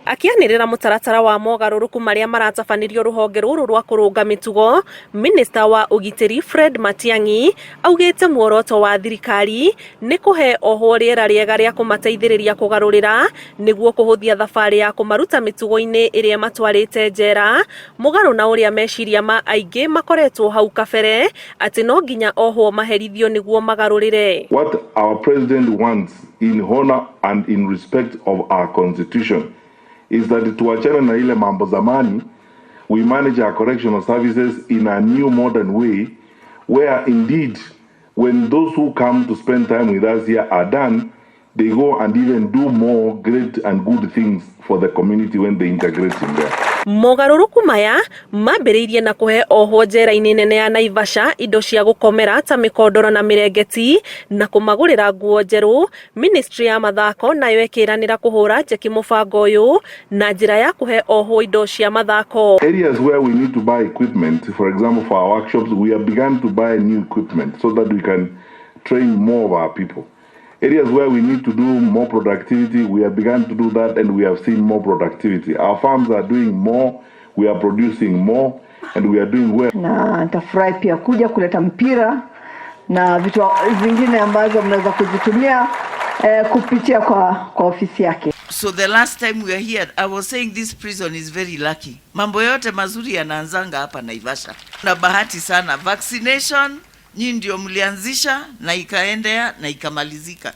Akĩanĩrĩra mũtaratara wa mogarũrũku marĩa maratabanĩrio rũhonge rũrũ rwa kũrũnga mĩtugo, minista wa ũgitĩri Fred Matiang'i augĩte muoroto wa thirikari nĩ kũhe ohwo rĩera rĩega rĩa kũmateithĩrĩria kũgarũrĩra nĩguo kũhũthia thabarĩ ya kũmaruta mĩtugo-inĩ ĩrĩa ĩmatwarĩte njera, mũgarũ na ũrĩa meciria ma aingĩ makoretwo hau kabere atĩ no nginya ohwo maherithio nĩguo magarũrĩre. What our president wants in honor and in respect of our constitution is that tuachane na ile mambo zamani. We manage our correctional services in a new modern way where indeed when those who come to spend time with us here are done, they go and even do more great and good things for the community when they integrate in there. Mogarũrũku maya mambĩrĩirie na kũhe ohwo njera-inĩ nene ya Naivasha indo cia gũkomera ta mĩkondoro na mĩrengeti na kũmagũrĩra nguo njerũ. Ministry ya mathako nayo ĩkĩranĩra kũhũra njeki mũbango ũyũ na njĩra ya kũhe ohwo indo cia mathako. Areas where we need to buy equipment, for example, for our workshops, we have begun to buy new equipment so that we can train more of our people. Areas where we need to do more productivity, we have begun to do that and we have seen more productivity. Our farms are doing more, we are producing more, and we are doing well. Na nitafurahi pia kuja kuleta mpira na vitu vingine ambazo mnaweza kuzitumia kupitia kwa ofisi yake. So the last time we were here, I was saying this prison is very lucky. Mambo yote mazuri yanaanzanga hapa Naivasha. Na bahati sana, vaccination nyinyi ndio mlianzisha na ikaendea na ikamalizika.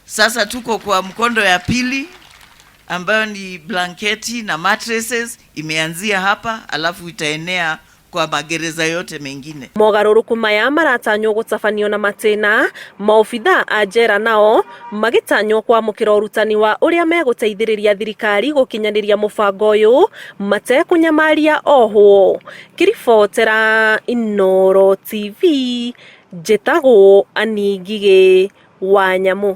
Sasa tuko kwa mkondo ya pili ambayo ni blanketi na mattresses, imeanzia hapa alafu itaenea kwa magereza yote mengine. Mogarũrũku maya maratanywo gũtabanio na matĩna, maobithaa a njera nao magĩtanywo kwamũkĩra ũrutani wa ũrĩa megũteithĩrĩria thirikari gũkinyanĩria mũbango ũyũ matekũnyamaria ohwo. Ngĩribotera Inooro TV, njĩtagwo Annie Ngigĩ wa Nyamũ.